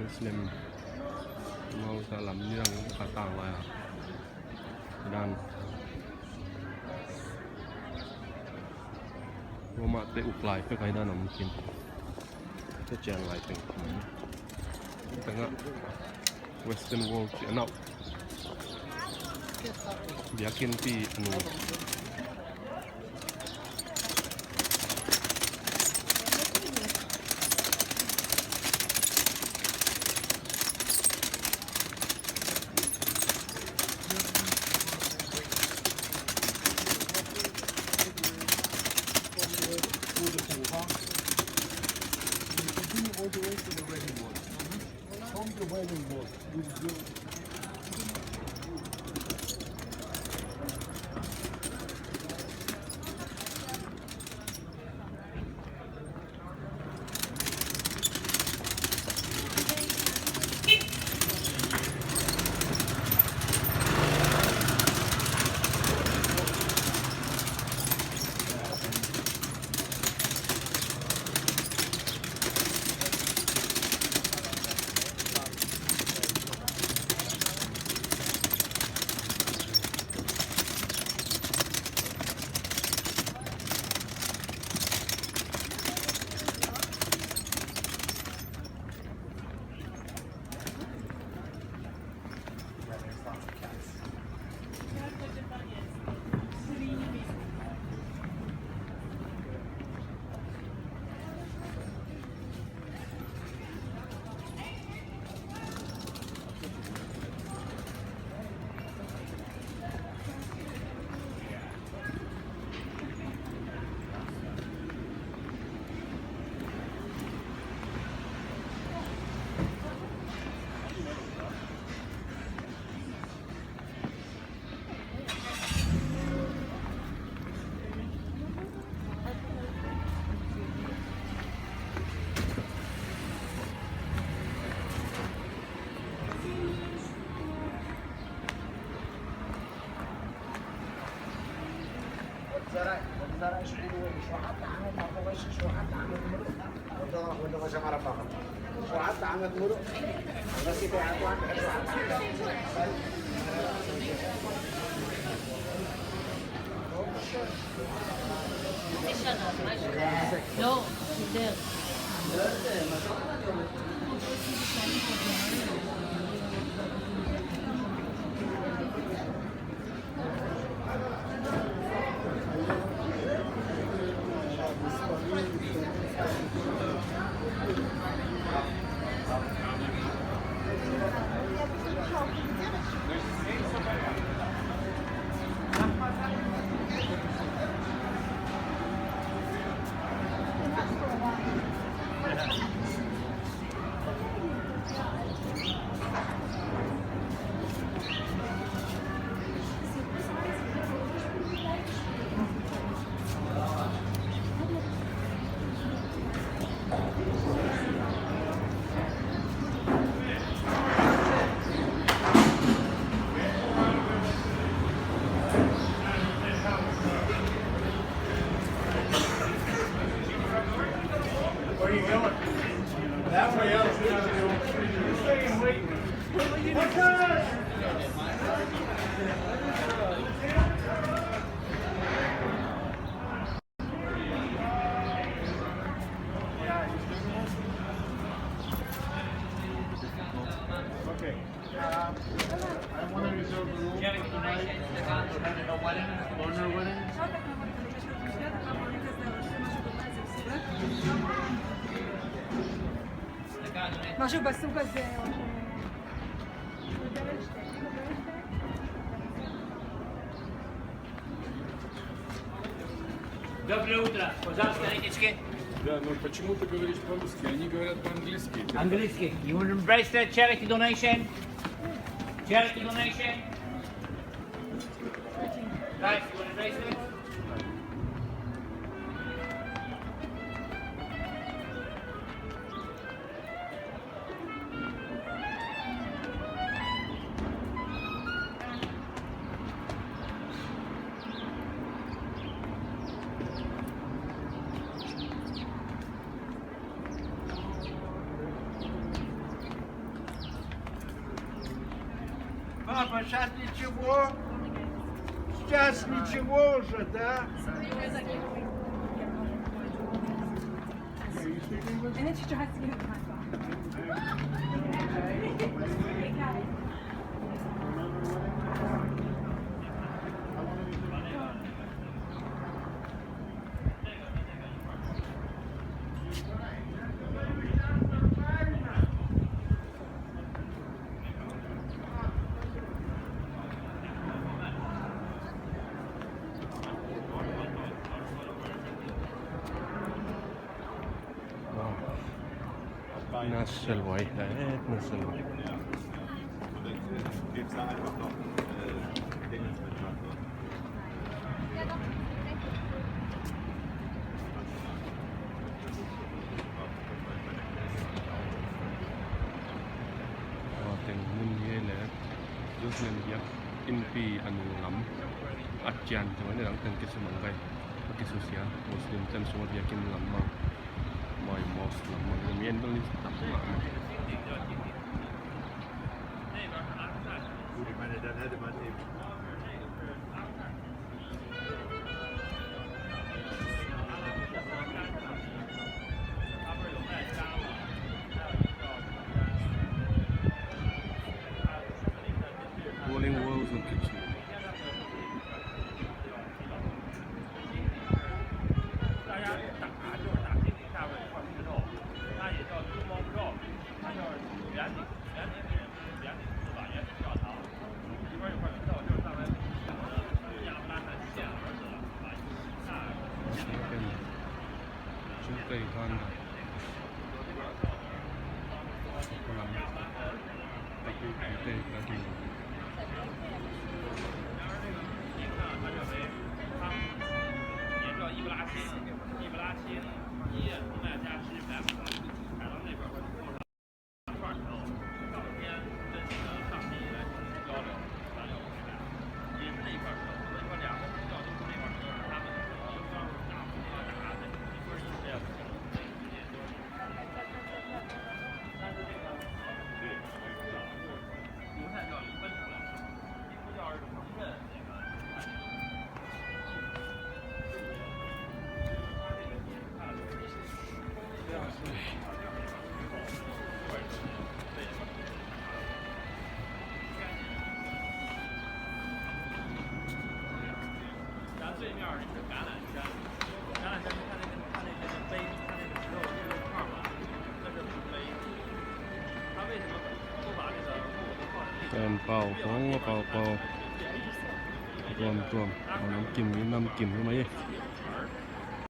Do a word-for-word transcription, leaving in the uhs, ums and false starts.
Jerusalem, mau sa lam ni lang ka tang lai a. Dan. Roma te uk lai pe kai dan om kin. Te chian lai teng. Tengah Western Wall ci a nau. Biakinnpi a nung. Continue all the way to the wedding wall. From the wedding wall. לא, יותר. Okay. Uh, I want to reserve a room for tonight. We're having a wedding, honor wedding. משהו בסוג הזה, או ש... Доброе утро. Пожалуйста, ритички. Да, но почему ты говоришь по-русски? Они говорят по-английски. Английский. You want a bracelet, charity donation? Charity donation? Guys, you want a bracelet? Папа, сейчас ничего? Сейчас ничего уже, да? Naselwai, eh, Naselwai. Teng mun hi le, Jerusalem biak innpi a nung lam a cian, tua ni dang teng kisumang kai, a kisusia, Muslim ten sung a biakinn lam ma, mai mosque lam ma, mi en bang ni tam ma. Bowling World ส่วนเขตเชียง Pen pau, pau, pau, pau. Tuam, tuam. Nam kim, nam kim, mai.